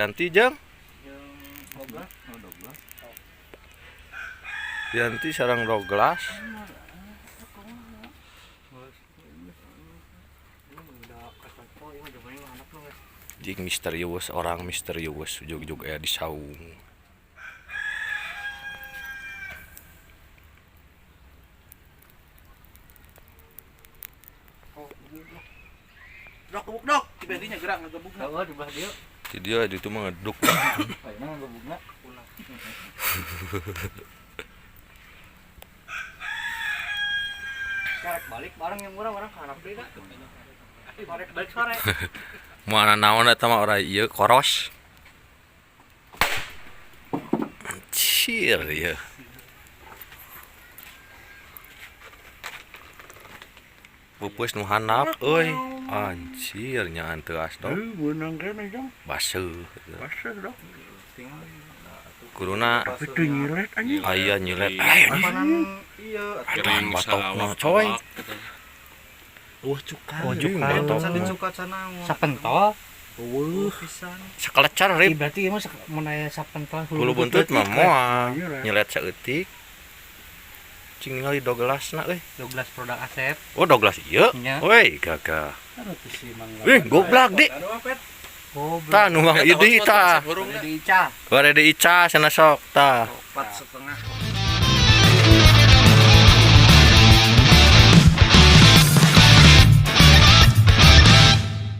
Yanti jeung Jeung Douglas, oh Douglas. Yanti sareng Douglas. Jeung misterius, orang misterius ujug-ujug aya di saung. Dok, gebuk dok. Di bedinya gerak ngegebukna. Heeh, di belah dieu. Di dia itu mah ngeduk. Ayeuna ngegebukna. Karek balik bareng yang murah orang karep deui da. Sore balik sore. Mana naon eta mah orang ieu koros. Anjir ieu. Pupus nu handap euy. Anjir nyaan teuas dok. Beunang kene jang. Baseuh. Baseuh dok. Kuduna Tapi teu nyilet anjing. aya nyilet. Aya Iya, Aduh, batokna coy. Wah, cuka. Oh, cuka. Batokna. Dicuka cenah. Sapentol. Eueuh pisan. Sakelecar Ih, rip. berarti ieu mah mun aya sapentol Hulu buntut mah moal. Nyilet. Nyilet saeutik. Cing ningali Douglasna euy. Douglas produk Asep. Oh, Douglas ieu. Nya. Woi, gagah. Aduh tuh si Mang. Wih, goblok dik. Goblok. Tah nu Mang Idi tah. Di Ica. Bare di Ica sana sok tah. 4,5.